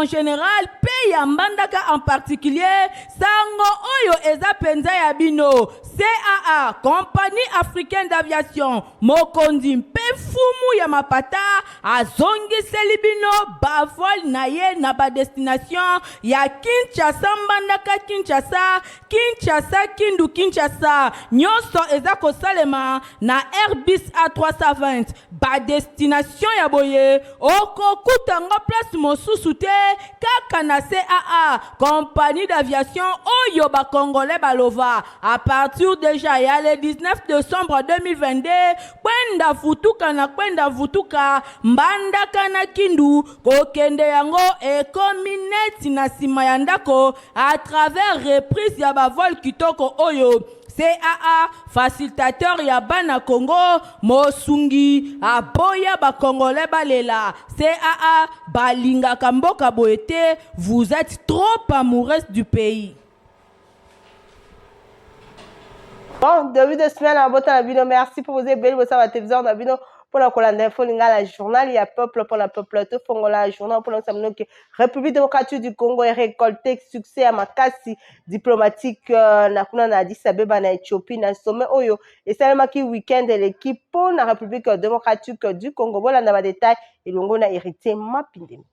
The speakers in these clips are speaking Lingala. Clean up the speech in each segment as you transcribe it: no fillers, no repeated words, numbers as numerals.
en général mpe ya Mbandaka en particulier, sango oyo eza mpenza ya bino. CAA, Compagnie Africaine d'Aviation, mokonzi mpe mfumu ya mapata azongiseli bino ba vol na ye na ba destination ya Kinshasa Mbandaka Kinshasa, Kinshasa Kindu Kinshasa. Nyonso eza kosalema na Airbus A320. Ba destination ya boye okokuta yango place mosusu te kaka na CAA, compagnie d'aviation oyo ba congolais balova à partir dejà ya le 19 decembre 2022 kwenda vutuka na kwenda vutuka Mbandaka na Kindu kokende yango ekomi neti na sima ya ndako à travers reprise ya ba vol kitoko oyo CAA, facilitateur ya bana Congo, mosungi aboya ba congolais balela. CAA balingaka mboka boye te, vous etes trop amoureuse du pays. Bon début de semaine à bota na bino merci pour vous ebele bosala ba téléviseur na bino mpona kolanda info lingala journal ya peuple mpona peuple tofongola journal mpona kosala bino ke république démocratique du congo erécolte succès ya makasi diplomatique euh, na kuna na addis abeba na éthiopie na sommet oyo esalemaki week-end eleki mpo na république démocratique du congo bolanda badetail elongo na héritier mapindemi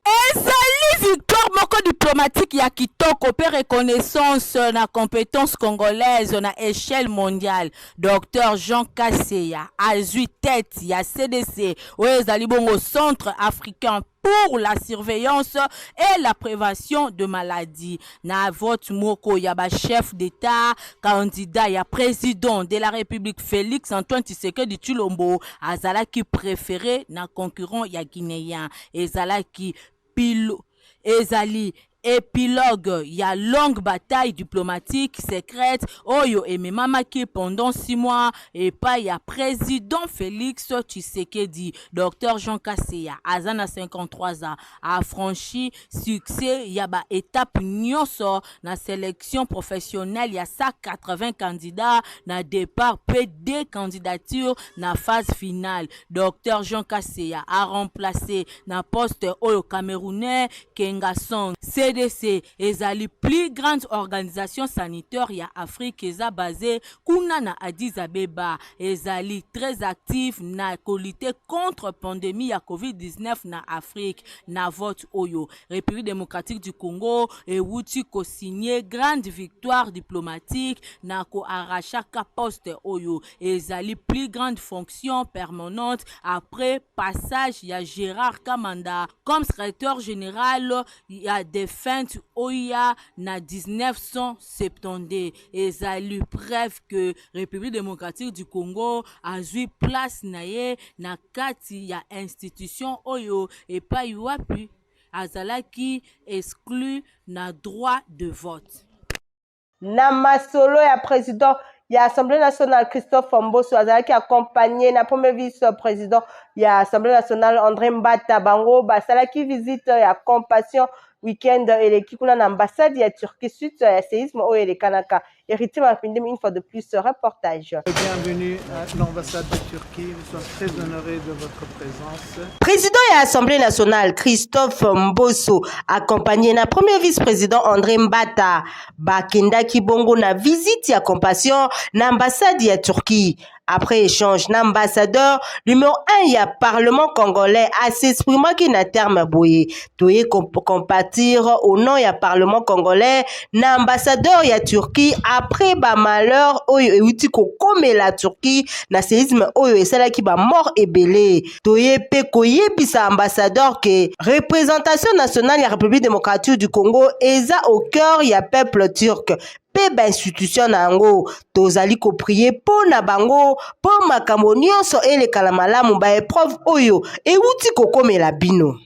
Ezali victoire moko diplomatique ya kitoko mpe reconnaissance na competence congolaise na echelle mondiale. Docteur Jean Kaseya azwi tete ya CDC oyo ezali bongo Centre africain pour la surveillance et la prévention de maladies. Na vote moko ya ba chefs d'Etat, candidat ya président de la République Félix Antoine Tshisekedi Tshilombo azalaki préféré na concurrent ya Guinéen. Ezalaki pilo ezali epilogue ya longue bataille diplomatique secrète oyo ememamaki pendant 6 mois epai ya president Felix Tshisekedi. Docteur Jean Kaseya aza na 53 ans, a franchi succès ya ba étapes nyonso na selection professionnelle ya 180 candidats na départ mpe deux candidatures na phase finale. Docteur Jean Kaseya a remplace na poste oyo Camerounais Kengasong. CDC ezali plus grande organisation sanitaire ya Afrique eza base kuna na Addis Abeba. Ezali très active na ko lutter contre pandemie ya Covid-19 na Afrique. Na vote oyo, Republique democratique du Congo ewuti ko signer grande victoire diplomatique na ko arrachaka poste oyo ezali plus grande fonction permanente après passage ya Gerard Kamanda comme secrétaire général ya defunte OUA na 1972. Ezali preuve que Republique democratique du Congo azui place na ye na kati ya institution oyo epayi wapi azalaki exclu na droit de vote. Na masolo ya president ya Assemblée nationale Christophe Mboso azalaki accompagné na premier vice-président ya Assemblée nationale André Mbata bango basalaki visite ya compassion week-end eleki kuna na ambassade ya Turquie suite ya séisme oyo elekanaka. Héritier Mapindemi une fois de plus reportage. Bienvenue à l'ambassade de Turquie. Nous sommes très honorés de votre présence. Président ya Assemblée nationale Christophe Mboso accompagné na premier vice-président André Mbata bakendaki bongo na visite ya compassion na ambassade ya Turquie. Après échange na ambassadeur numéro 1 ya parlement congolais as'exprimaki na terme boye toye compatir au nom ya parlement congolais na ambassadeur ya Turquie après ba malheur oyo euti kokomela Turquie na séisme oyo esalaki ba mort ebele. Toye pe koyebisa ambassadeur ke représentation nationale ya République démocratique du Congo eza au cœur ya peuple turc mpe ba institution na yango. Tozali ko prier mpo na bango mpo makambo nyonso elekala malamu ba epreuve oyo ewuti kokomela bino.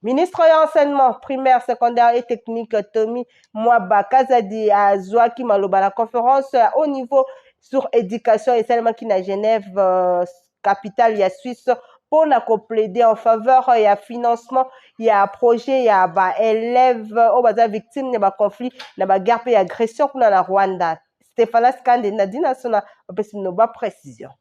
Ministre ya enseignement primaire, secondaire et technique Tommy Mwaba Kazadi azwaki maloba na conférence ya haut niveau sur éducation esalemaki na Genève, euh, capitale ya Suisse mpo na koplaide en faveur ya financement ya projet ya ba élèves oyo baza victime ya ba conflit na ba guerre mpe ya agression kuna na Rwanda. Stéphanas Kande na Dina Sona bapesi bino ba précision.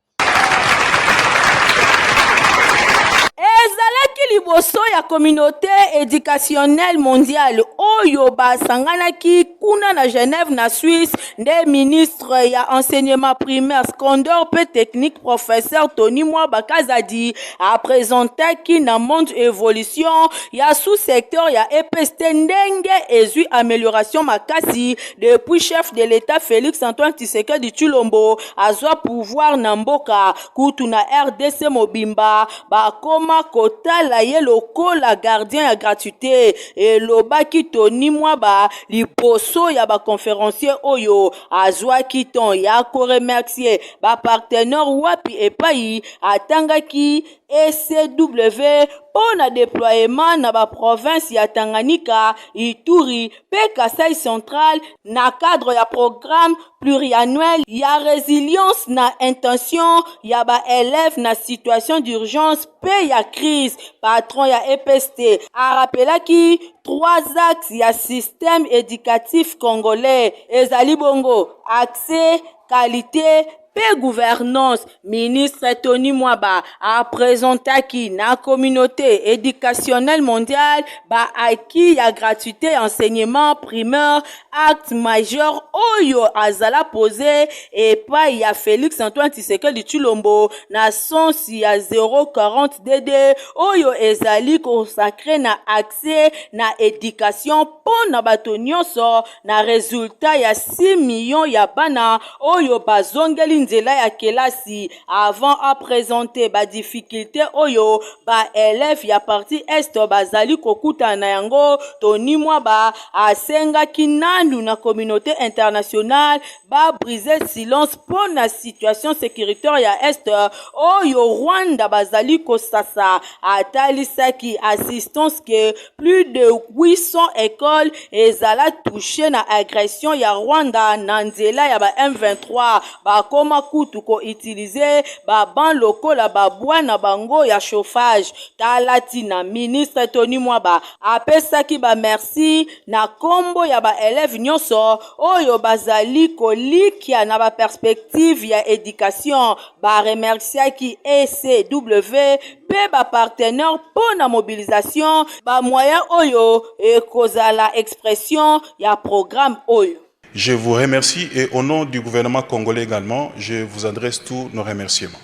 Ezalaki liboso ya communauté éducationnelle mondiale oyo basanganaki kuna na Genève na Suisse nde ministre ya enseignement primaire, secondaire mpe technique, professeur Tony Mwaba Kazadi, apresentaki na monde évolution ya sous-secteur ya EPST, ndenge ezwi amélioration makasi depuis chef de l'État Félix Antoine Tshisekedi Tshilombo azwa pouvoir na mboka. Kutu na RDC mobimba bakoma kotala ye lokola gardien ya gratuité, elobaki Tony Mwaba liboso ya baconférencier oyo azwaki ton ya koremercier bapartenaire wapi epai atangaki ECW mpo na déploiement na baprovince ya Tanganyika, Ituri mpe Kasai Central na cadre ya programme pluriannuel ya résilience na intention ya baélève na situation d'urgence mpe ya crise. Patron ya EPST arapelaki trois axes ya système éducatif congolais, ezali bongo accès, qualité mpe gouvernance. Ministre Tony Mwaba apresentaki na communauté éducationnelle mondiale baacquis ya gratuité enseignement primaire, acte majeur oyo azala posé epai ya Félix Antoine Tshisekedi Tshilombo na sens ya 040 dd oyo ezali consacré na accès na éducation mpo na bato nyonso, na résultat ya 6 millions ya bana oyo bazongeli nzela ya kelasi. Avant aprésenter badifficulté oyo baélève ya partie Est bazali kokutana na yango, Tony Mwaba asengaki nanu na communauté internationale babriser silence mpo na situation sécuritaire ya Est oyo Rwanda bazali kosasa. Atalisaki assistance ke plus de 800 écoles ezala touché na agression ya Rwanda na nzela ya ba M23. Bakoma kutu koutiliser babancs lokola babois na bango ya chauffage. Tala ntina ministre Tony Mwaba apesaki bamerci na nkombo ya baélève nyonso oyo bazali kolikia na baperspective ya éducation. Baremerciaki ECW mpe bapartenaire mpo na mobilisation bamoyen oyo ekozala expression ya programme oyo. Je vous remercie et au nom du gouvernement congolais également, je vous adresse tous nos remerciements.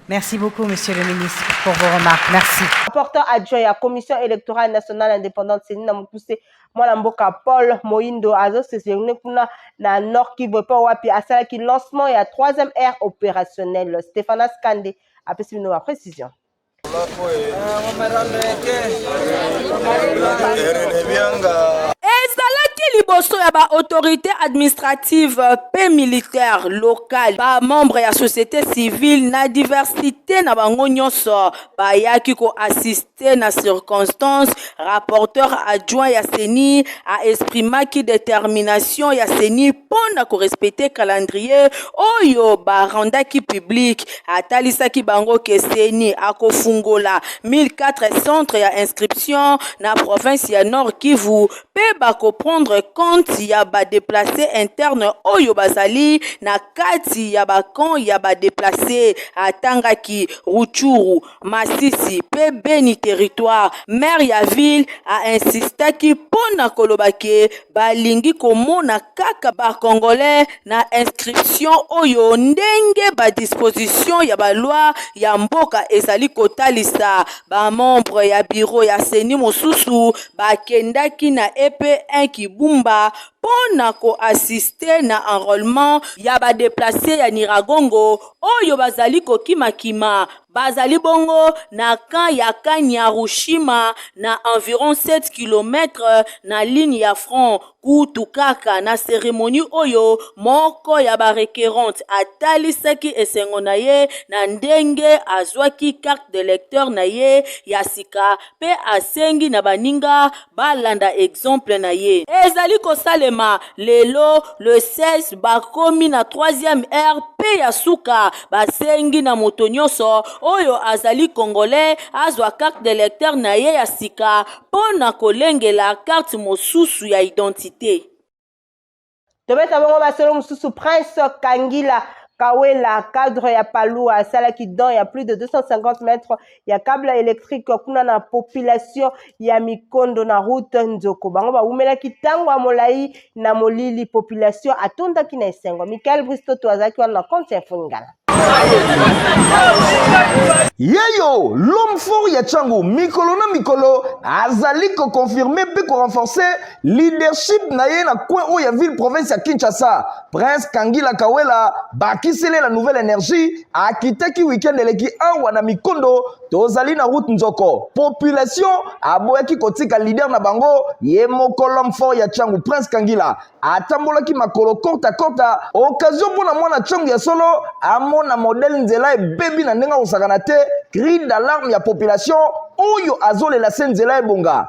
Merci beaucoup, Monsieur le ministre, pour vos remarques. Merci. Rapporteur adjoint ya Commission électorale nationale indépendante, CENI, na mokuse, mwana mboka Paul Moindo azoséjourner kuna na Nord Kivu mpe wapi asalaki lancement ya troisième aire opérationnelle. Stéphanas Kande apesi bino baprécision. Ezalaki liboso ya baautorité administrative mpe militaire locale, bamembre ya société civile na diversité na bango nyonso bayaki koassister na circonstance. Rapporteur adjoint ya CENI aexprimaki détermination ya CENI mpo na korespecter calendrier oyo barendaki public. Atalisaki bango ke CENI akofungola 1004 centre ya inscription na province ya Nord Kivu mpe bakoprendre compte ya badéplacés interne oyo bazali na kati ya bacamp ya badéplacés. Atangaki Rutshuru, Masisi mpe Beni territoire. Maire ya ville ainsistaki mpo na koloba ke balingi komona kaka bacongolais na inscription oyo ndenge badisposition ya baloi ya mboka ezali kotalisa. Bamembre ya bureau ya CENI mosusu bakendaki na EP1 Kibumba mpo na koassister na enrôlement ya badéplacés ya Nyiragongo oyo bazali kokimakima, bazali bongo na camp ya Kanyarushima na environ 7 km na ligne ya front. Kutu kaka na cérémonie oyo, moko ya barequérante atalisaki esengo na ye na ndenge azwaki carte d'électeur na ye ya sika mpe asengi na baninga balanda exemple na ye. Ezali kosalema lelo le 16, bakomi na 3e aire mpe ya suka. Basengi na moto nyonso oyo azali congolais azwa carte d'électeur na ye ya sika mpo na kolengela carte mosusu ya identité. Tobeta bongo masolo mosusu. Prince Kangila. Kawela, cadre ya Palu, asalaki don ya plus de 250 mètres ya câble électrique kuna na population ya Mikondo na route Nzoko. Bango bawumelaki ntango ya molai na molili, population atondaki na esengo. Michael Bristoto azalaki wana na compte ya Info Lingala. Yeyo, l'homme fort ya Tshangu, mikolo na mikolo azali ko confirmer pe ko renforcer leadership na ye na coin oyo ya ville province ya Kinshasa. Prince Kangila Kawela bakisele la nouvelle énergie akitaki week-end eleki awa na Mikondo, tozali na route Nzoko. Population aboyaki kotika leader na bango ye moko l'homme fort ya Tshangu Prince Kangila atambolaki makolo korta korta, occasion mpo na mwana Tshangu ya solo amona modèle nzela ebebi na ndenge akosakana te, cri d'alarme ya population oyo azolela se nzela ebonga.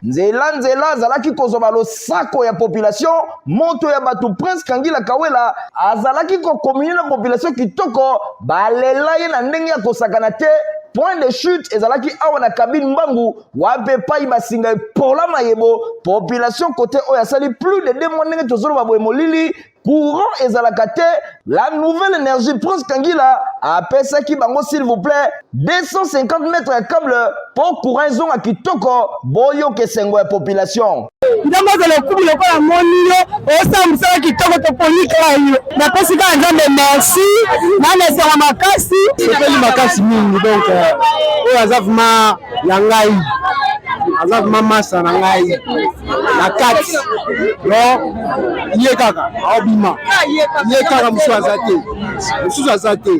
Nzela nzela azalaki kozwa balosako ya population, moto ya bato Prince Kangila Kawela azalaki kokominie na population kitoko, balela ye na ndenge ya kosakana te. Point de chute ezalaki awa na cabine Mbangu, wapi epai basinga epola mayebo population kote oyo asali plus de 2 mois ndenge tozoloba boye molili courant ezalaka te. La nouvelle énergie Prince Kangila apesaki bango s'il vous plaît 250 mètres ya câble po courant ezonga kitoko, boyoka esengo ya population. Nzambe azala lokumu lokola amoni yo osala mosala kitoko, toponi kaka yo. Napesi kaka Nzambe merci, na esengo makasi, sepeli makasi mingi. Donc oyo aza vraiment ya ngai, aza vraiment masa na ngai na kati. Donc ye kaka aobima, ye kaka, mosusu aza te, mosusu aza te.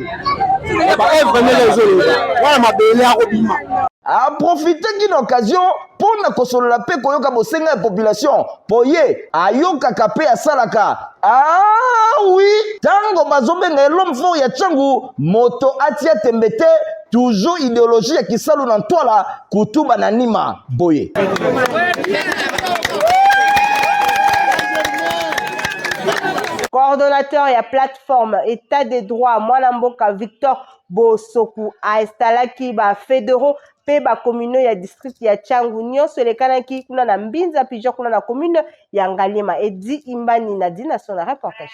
Baœuvre ndenge ezoloba wana mabele akobima. Aprofitaki na occasion mpo na kosolola mpe koyoka bosenga ya population, mpo ye ayokaka mpe asalaka. Ah oui, ntango bazobenga ye l'homme fort ya Tshangu, moto atia tembe te, toujours idéologie ya kisalu na ntwala kutuba na nima boye. Coordonnateur ya plateforme État des droits mwana mboka Victor Bosoku ainstallaki ba fédéraux mpe ba communaux ya district ya Tshangu nyonso elekanaki kuna na Mbinza Pigeon kuna na commune ya Ngaliema. Edi Imbani na Dina na reportage.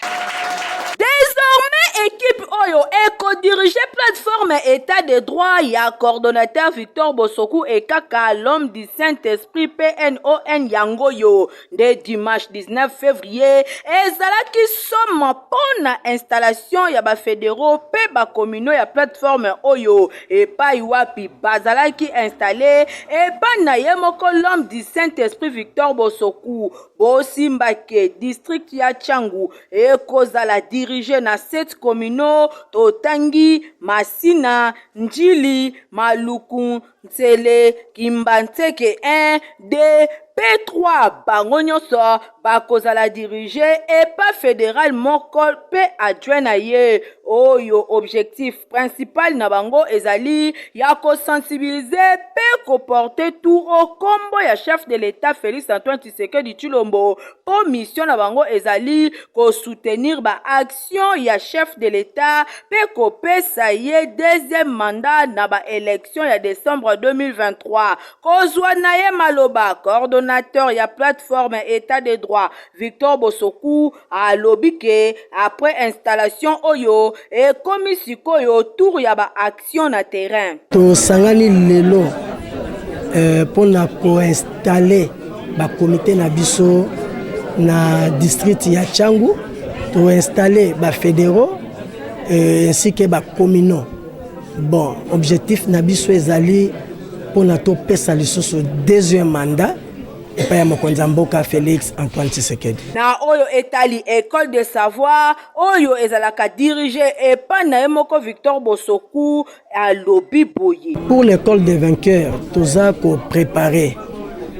Désormais, équipe oyo ekodirige plateforme État de droit ya coordonnateur Victor Bosoku ekaka l'homme du Saint-Esprit PNON yango yo nde dimanche 19 février ezalaki soma mpo na installation ya bafédéraux mpe bacommunaux ya plateforme oyo, epai wapi bazalaki installé epai na ye moko l'homme du Saint-Esprit Victor Bosoku. Bosimbake district ya Tshangu ekozala dirige na 7 communaux, totangi Masina, Njili, Maluku, Nsele, Kimbanseke 1, 2 mpe 3. Bango nyonso bakozala dirige epa fédéral moko mpe adjoint na ye, oyo objectif principal na bango ezali ya kosensibiliser mpe koporter tout au kombo ya chef de l'État Félix Antoine Tshisekedi Tshilombo, mpo mission na bango ezali kosoutenir baaction ya chef de l'État mpe kopesa ye deuxième mandat na baélection ya décembre 2023. Kozwa na ye maloba, coordonnateur ya plateforme État de droit Victor Bosoku alobi ke après installation oyo, ekomi sikoyo tour ya baaction na terrain. Tosangani lelo mpona koinstaller bakomite na biso na district ya Tshangu. Toinstaller bafédéraux ainsi ke bacommunaux. Bon, objectif na biso ezali mpona topesa lisusu deuxième mandat epai ya mokonzi ya mboka Félix Antoine Tshisekedi. Na oyo etali école de savoir oyo ezalaka dirige epai na ye moko Victor Bosoku, alobi boye: Pour l'école des vainqueurs, toza kopréparer,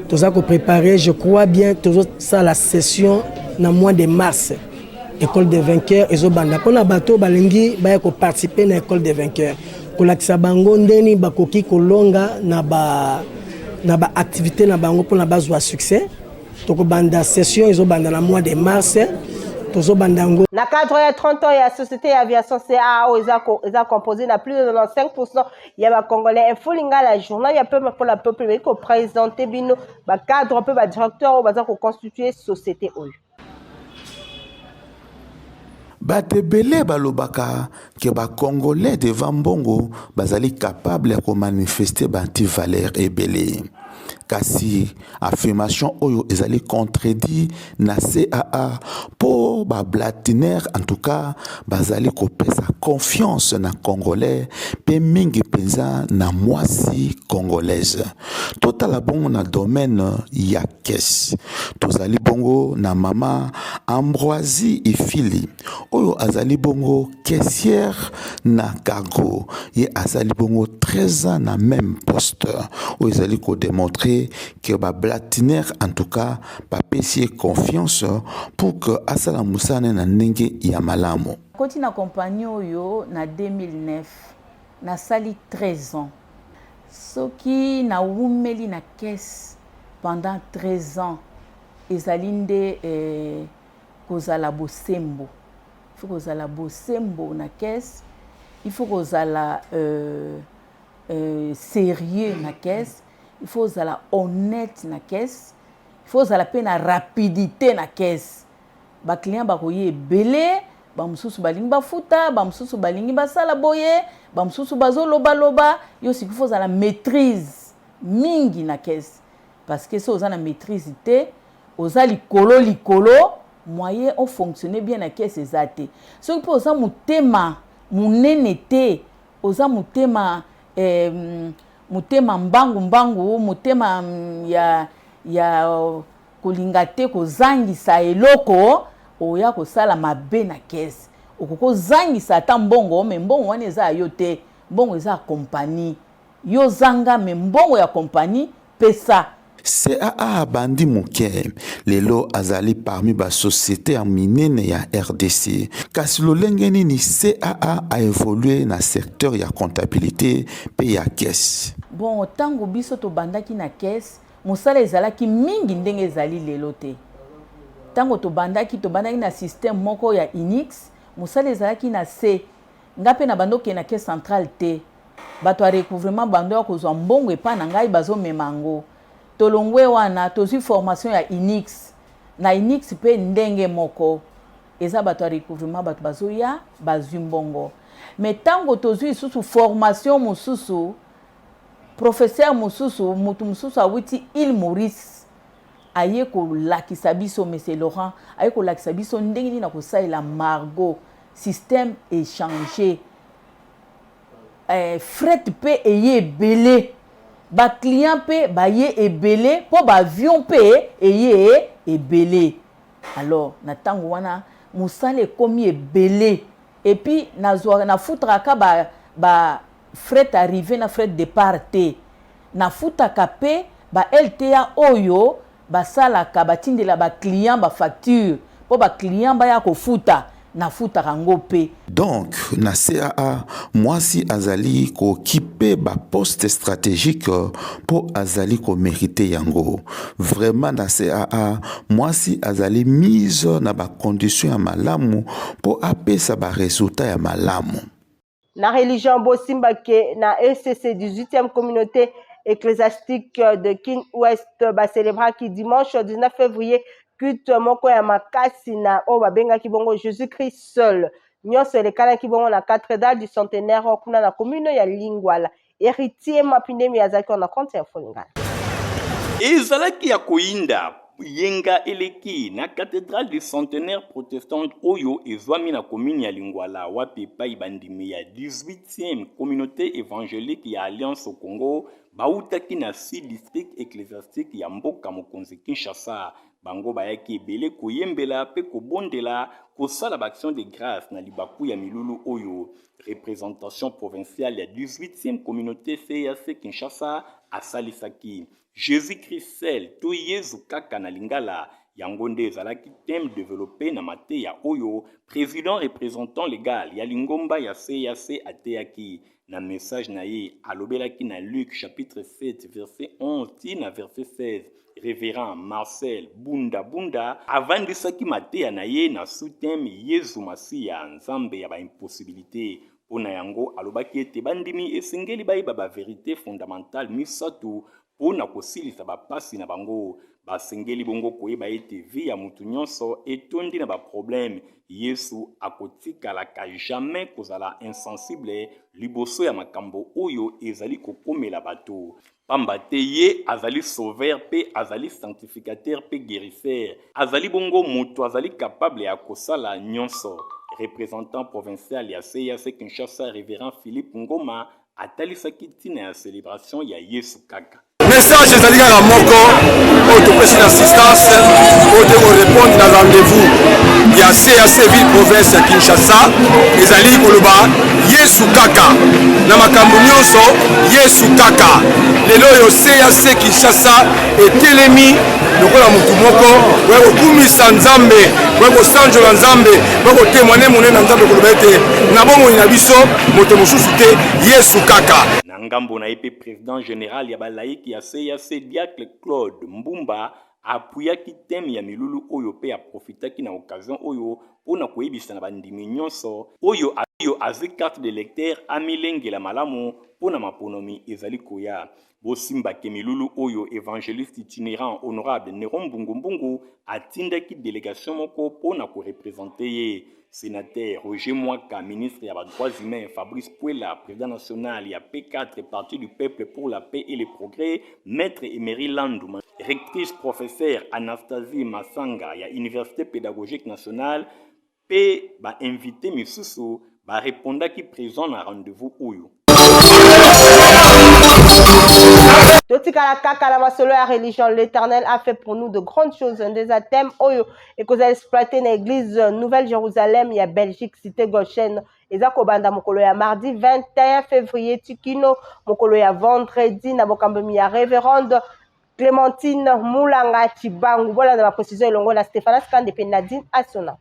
toza kopréparer, je crois bien tozosala session na mois de mars. École des vainqueurs ezobanda mpona bato balingi baya koparticiper na école des vainqueurs, kolakisa bango ndeni bakoki kolonga na ba na baactivité na bango mpona bazwa succès. Tokobanda session, ezobanda na mois de mars. Tozobanda yango. Na cadre ya 30 ans ya société ya aviation CAA oyo eza, eza composé na plus de 95% ya ba congolais, Info Lingala, journal ya peuple pour la peuple, ezali ko présenter bino ba cadre mpe ba directeur oyo baza ko constituer société oyo. Bato ebele balobaka ke ba congolais devant mbongo bazali capable ya ko manifester ba anti valeurs ebele. Kasi affirmation oyo ezali contredit na CAA po ba blatiner en tout cas bazali kopesa confiance na congolais pe mingi penza na mwasi congolaise. Totala bongo na domaine ya caisse. Tozali bongo na mama Ambroisie Ifili oyo azali bongo caissière na cargo. Ye azali bongo 13 ans na même poste oyo ezali ko démontrer que ba blatinaires en tout cas bapesi ye confiance pour que asala mosala na ndenge ya malamu. Nakoti na compagnie oyo na 2009, nasali 13 ans. Soki nawumeli na caisse pendant 13 ans, ezali nde eh, kozala bosembo. Il faut kozala bosembo na caisse, il faut kozala euh, euh, sérieux na caisse, il faut kozala honnête na caisse, il faut kozala pe na rapidité na caisse. Ba clients bakoya ebele, ba mosusu balingi bafuta, ba mosusu balingi basala boye, ba mosusu bazolobaloba. Yo sikoyo faut ozala maîtrise mingi na caisse, parce que soki oza na maîtrise te, oza likolo likolo, moyen o fonctionner bien na caisse eza te. Soki mpe oza motema monene te, oza motema eh, motema mbangu mbangu, motema ya, ya Kolinga te kozangisa eloko, oya kosala mabe na caisse. Okoki kozangisa ata mbongo mais mbongo wana eza ya yo te, mbongo eza ya compagnie. Yo zanga mais mbongo ya compagnie pesa. CAA abandi moke, lelo azali parmi ba societes ya minene ya rdc. Kasi lolenge nini CAA a evoluer na secteur ya comptabilite mpe ya caisse? Bon, tango biso tobandaki na caisse, Mosala ezalaki mingi ndenge ezali lelo te. Ntango tobandaki, tobandaki na système moko ya Unix, mosala ezalaki na se. Nga mpe nabanda okende na caisse centrale te. Bato ya recouvrement bando ya kozwa mbongo epai na ngai bazomema yango. Tolongwe wana, tozwi formation ya Unix. Na Unix mpe ndenge moko. Eza bato ya recouvrement bato bazoya, bazwi mbongo. Mais ntango tozwi lisusu formation mosusu, Professeur mosusu, mutu mosusu awuti ile Maurice aye kolakisa biso, Monsieur Laurent aye kolakisa biso ndenge nini na kosalela Margot, système echange, eh, fret mpe eye ebele, ba client mpe baye ebele mpo ba avion mpe eye ebele. Alors na ntango wana mosala ekomi ebele. Et puis nazwaka nafutaka ka ba ba fret arrivee na fret depart te, nafutaka pe ba LTA oyo basalaka batindela ba clients ba facture po ba clients baya kofuta, nafutaka ngo pe. Donc na CAA mwasi azali ko occuper ba postes strategiques po azali ko meriter yango. Vraiment na CAA mwasi azali mise na ba conditions ya malamu po apesa ba resultats ya malamu. Na religion bosimba ke na ECC 18e communauté ecclésiastique de Kin Ouest ba celebraki dimanche 19 février culte moko ya makasi na oyo babengaki bongo Jésus-Christ seul. Nyonso elekanaki bongo na cathédrale du centenaire kuna na commune ya Lingwala. Héritier Mapindemi azalaki wana compte ya Folingala. Ezalaki ya koyinda yenga eleki na cathedrale du centenaire protestante oyo ezwami na commune ya Lingwala wapi epai bandimi ya 18e communauté évangélique ya Alliance au Congo bawutaki na 6 districts ecclésiastiques ya mboka mokonzi Kinshasa. Bango bayaki ebele koyembela pe kobondela, kosala ba actions de grâce na libaku ya milulu oyo. Representation provinciale ya 18e communaute CAC Kinshasa asalisaki. Jesus Christ seul to Yezu kaka na lingala. Yango nde ezalaki thème developpe na mateya oyo president representant legal ya lingomba ya CAC ateyaki. Na message na ye, alobelaki na Luc chapitre 7 verset 11 tii na verset 16. Reverend Marcel Bunda Bunda avandisaki mateya na ye na sous-thème Yezu Masiya, Nzambe ya ba impossibilites. Mpo na yango, alobaki ete bandimi esengeli bayeba ba verites fondamentales misatu mpo na kosilisa ba pasi na bango. Basengeli bongo koyeba ete vie ya mutu nyonso etondi na ba problèmes. Yesu akotikalaka jamais kozala insensible liboso ya makambo oyo ezali kokomela bato. Pamba te ye azali sauveur mpe azali sanctificateur mpe guerisseur. Azali bongo moto azali capable ya kosala nyonso. Representant provincial ya CAC Kinshasa, Reverend Philippe Ngoma atalisaki ntina ya celebration ya Yesu kaka. Message ezali kaka moko oyo topesi na assistance oyo te korepondre na rendez-vous ya CAC ville province ya Kinshasa ezali koloba Yesu kaka na makambo nyonso, Yesu kaka. Lelo oyo CAC Kinshasa etelemi lokola motu moko oya kokumisa Nzambe, oya kosanjola Nzambe, oya kotemoine monene na Nzambe, koloba ete na bomoi na biso moto mosusu te, Yesu kaka. Na ngambo na ye mpe president general ya ba laïcs ya CAC Diacre Claude Mbumba apuyaki thème ya milulu oyo mpe aprofitaki na occasion oyo mpo na koyebisa na bandimi nyonso oyo oyo azwi carte d'electeur amilengela malamu mpo na maponomi ezali koya. Bosimba ke milulu oyo evangeliste itinerant honorable Neron Mbungu Mbungu atindaki delegation moko mpo na ko representer ye. Senateur Roger Mwaka, ministre ya ba droits humains Fabrice Puela, president national ya P4 Parti du peuple pour la paix et le progrès, Maître Emery Landu, rectrice professeur Anastasie Masanga ya Université pédagogique nationale mpe ba invités misusu ba repondaki présent na rendez-vous oyo. Totikala kaka na masolo ya religion. L'Éternel a fait pour nous de grandes choses, nde eza thème oyo ekozala exploité na église Nouvelle Jérusalem ya Belgique, cité Goshen. Eza kobanda mokolo ya mardi 21 février tikino mokolo ya vendredi na bokambami ya révérende Clémentine Mulanga Tshibangu. Bolanda ba précision elongo na Stéphanas Kande mpe Nadine Asona.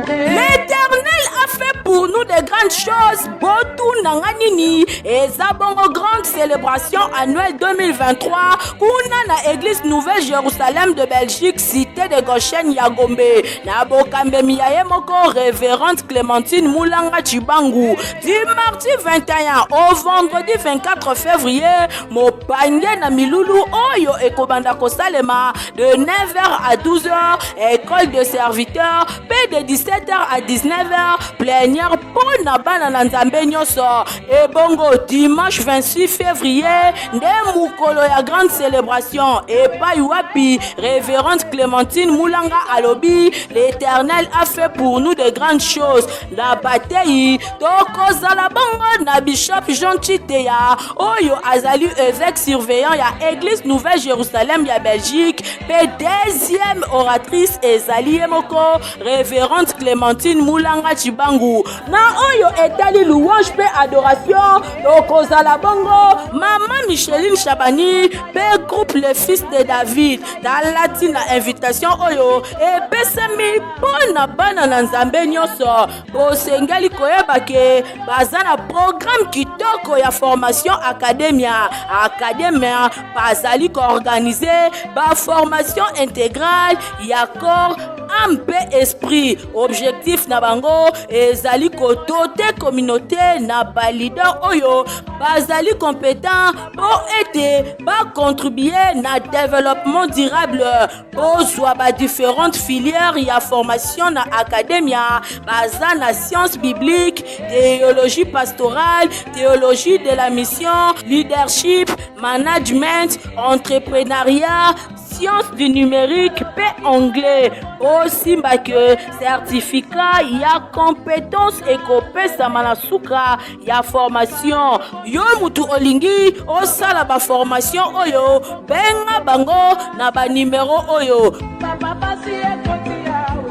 L'Éternel a fait pour nous de grandes choses. Botuna nga nini? Eza bongo grande célébration annuelle 2023 kuna na église Nouvelle Jérusalem de Belgique, cité de Goshen ya Gombe. Na bokambemi ya ye moko révérende Clémentine Mulanga Tshibangu. Du mardi 21 au vendredi 24 février, mopange na milulu oyo ekobanda kosalema de 9h à 12h, école de serviteurs, pe de 17h à 19h, plénière mpo na bana na Nzambe nyonso. Ebongo dimanche 26 février nde mokolo ya grande célébration epai wapi révérende Clémentine Mulanga alobi l'Éternel a fait pour nous de grandes choses. Na bateyi tokozala bongo na Bishop Jean Tshiteya oyo azali évêque surveillant ya Église Nouvelle Jérusalem ya Belgique, mpe deuxième oratrice ezali ye moko Révérende Clémentine Mulanga Tshibangu. Na oyo etali louange mpe adoration tokozala bongo Mama Micheline Chabani mpe groupe Les Fils de David. Tala ntina invitation oyo epesami mpo na bana na Nzambe nyonso. Bosengeli koyeba ke baza na programme kitoko ya formation Academia. Academia bazali koorganize ba formation intégrale ya corps, âme mpe esprit. Objectif na bango ezali kodote communauté na ba leader oyo bazali compétent mpo ete bacontribue na développement durable. Bozwa ba différentes filières ya formation na academia. Baza na sciences bibliques, théologie pastorale, théologie de la mission, leadership, management, entrepreneuriat, sciences du numérique mpe anglais. Osimba ke certificat ya compétence ekopesama na suka ya formation. Yo mutu olingi osala ba formation oyo, benga bango na ba numero oyo. Papa pasi ekoti yawe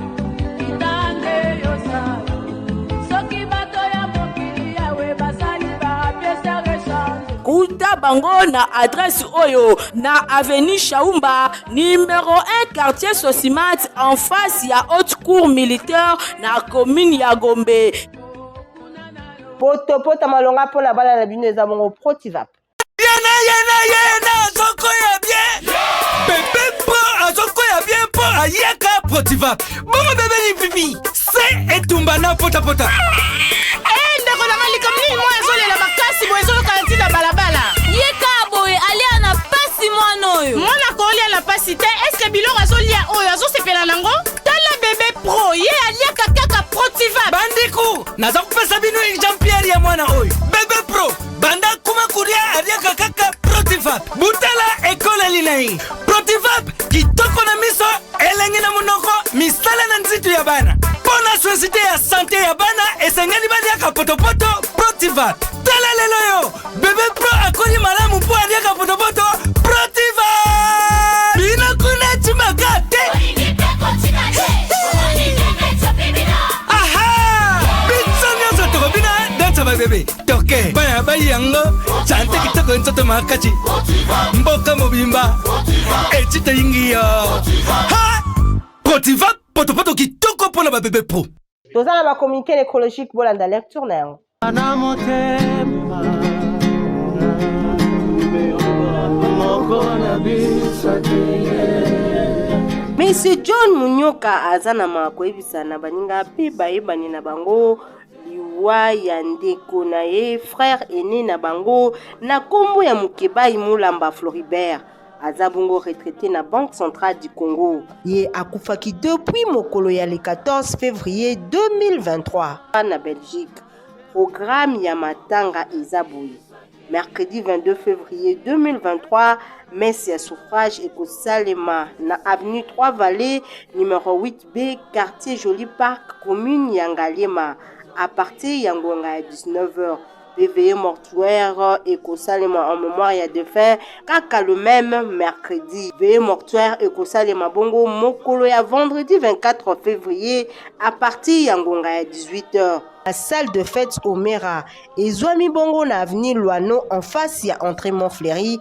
kitande yosala soki bato ya mokili yawe basali ba pièce ya rechange. Kuta. bango na adresse oyo na avenue Shaumba numero 1 quartier Sosimat en face ya haute cour militaire na commune ya Gombe. Potopota malonga mpo na bana na bino eza bongo Protivap. Yena yena yena azokoya bien bebe mpo azokoya bien mpo ayaka protiva bongo bebe lipipi se etumba na potapota eh, ndeko nanga likambo nini mwa ezolela makasi boye ezoyoka na ntina balabala ye kaka boye alia na pasi mwana oyo mwana kolia na pasi te eske biloko azolia oyo azosepela nango tala bebe pro ye aliaka kaka protiva bandeko naza kopesa bino exemplaire ya mwana oyo bebe pro banda kuma kolia aliaka kaka protivap butala ekoleli na ye protivap kitoko na miso elengi na monoko misala na nzitu ya bana mpo na sosite ya sante ya bana esengeli baliaka potopoto protivap tala lelo yo bebe pro akoli malamu mpo aliaka potopoto protivap bino kuna etimaka te aha biso nyonso tokobina dansa babebe toke bana bayi yango sante kitoko nzoto makasi mboka mobimba eti toyingi yo ha protiva potopoto kitoko mpo na babebe pro toza na bacommuniqué écologique bolanda lecture na yango na motema moko na biso te Monsieur John Munyoka aza na mawa koyebisa na baninga mpe bayebani na bango liwa ya ndeko na ye frère aîné na bango na nkombo ya Mukebayi Mulamba Floribert aza bongo retraité na Banque centrale du Congo. Ye akufaki depuis mokolo ya le 14 février 2023 na Belgique. Programme ya matanga eza boye. Mercredi 22 février 2023, messe ya suffrage ekosalema na avenue 3 Vallées numéro 8B, quartier Joli Parc, commune ya Ngaliema, à partir ya ngonga ya 19h. PVE mortuaire ekosalema en mémoire ya défunt kaka le même mercredi. Veillée mortuaire ekosalema bongo mokolo ya vendredi 24 février à partir ya ngonga ya 18h. La salle de fête Omera ezwami bongo na avenue Luano en face ya entrée Montfleury.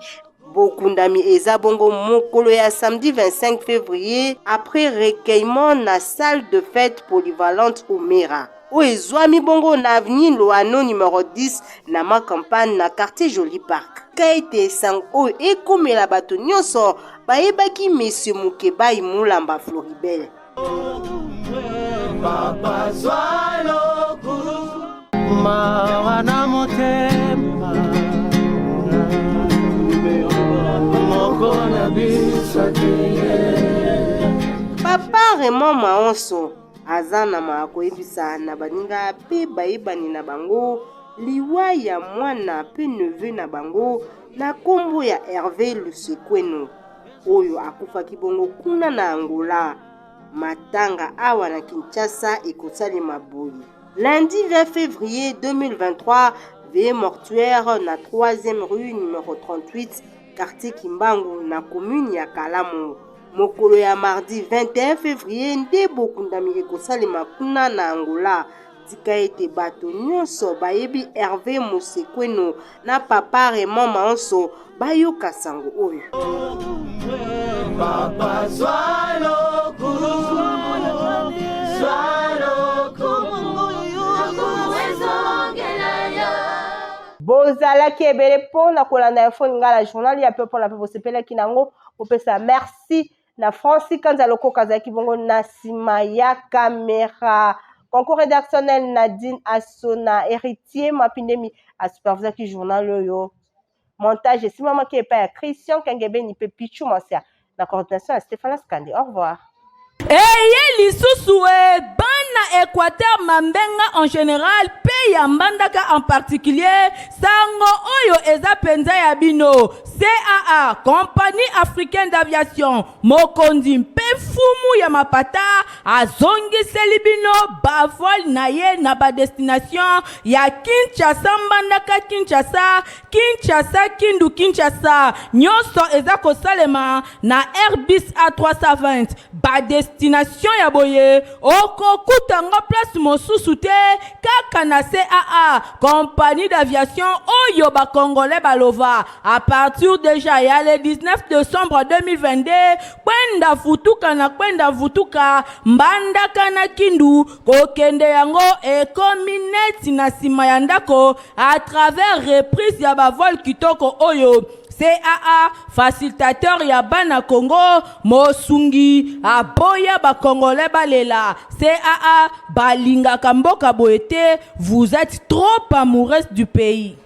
Bokundami eza bongo mokolo ya samedi 25 février après recueillement na salle de fête polyvalente Omera oyo ezwami bongo na avenue Luano numéro 10 na ma campagne na quartier Joli Parc. Tika ete sango oyo ekomela bato nyonso bayebaki Monsieur Mukebayi Mulamba Floribert. Papa zwa lokumu mawa na motema moko na biso te Papa Raymond Maonso aza na mawa koyebisa na baninga mpe bayebani na bango liwa ya mwana mpe neveu na bango na nkombo ya Hervé Lusekweno oyo akufaki bongo kuna na Angola. Matanga awa na Kinshasa ekosalema boye lundi 20 février 2023, veillée mortuaire na 3e rue numéro 38 quartier Kimbangu na commune ya Kalamu. Mokolo ya mardi 21 février nde bokundami ekosalema kuna na Angola. Tika ete bato nyonso bayebi Hervé Mosekweno na papa Raymond Maonso bayoka sango oyo. Papa zwa lokumu zwa lokumu Bozalaki ebele mpo na kolanda info lingala journal ya pe mpo na pe bosepelaki nango kopesa merci na Francis Kanza Lokoka azalaki bongo na nsima ya kamera. Concours rédactionnel Nadine Asona, Héritier Mapindemi asupervisaki journal oyo. Montage esimamaki epai ya Christian Kengebeni mpe Pichou Mansia na coordination ya Stéphanas Kande. Au revoir. Eye lisusu e bana Equateur Mambenga en général pe ya Mbandaka en particulier, sango oyo eza penza ya bino. CAA, Compagnie Africaine d'Aviation, mokonzi mpe mfumu ya mapata azongiseli bino ba vol na ye na ba destination ya Kinshasa Mbandaka Kinshasa, Kinshasa Kindu Kinshasa. Nyonso eza kosalema na Airbus A320. Ba destination ya boye okokuta ngo place mosusu te kaka na. CAA, compagnie d'aviation oyo ba congolais balova à partir déjà ya le 19 décembre 2022 kwenda futuka na kwenda vutuka mbandaka na kindu kokende yango ekomi neti na nsima ya ndako à travers reprise ya bavol kitoko oyo CAA facilitateur ya bana Congo mosungi aboya ba congolais balela. CAA balingaka mboka boye te, vous êtes trop amoureuse du pays.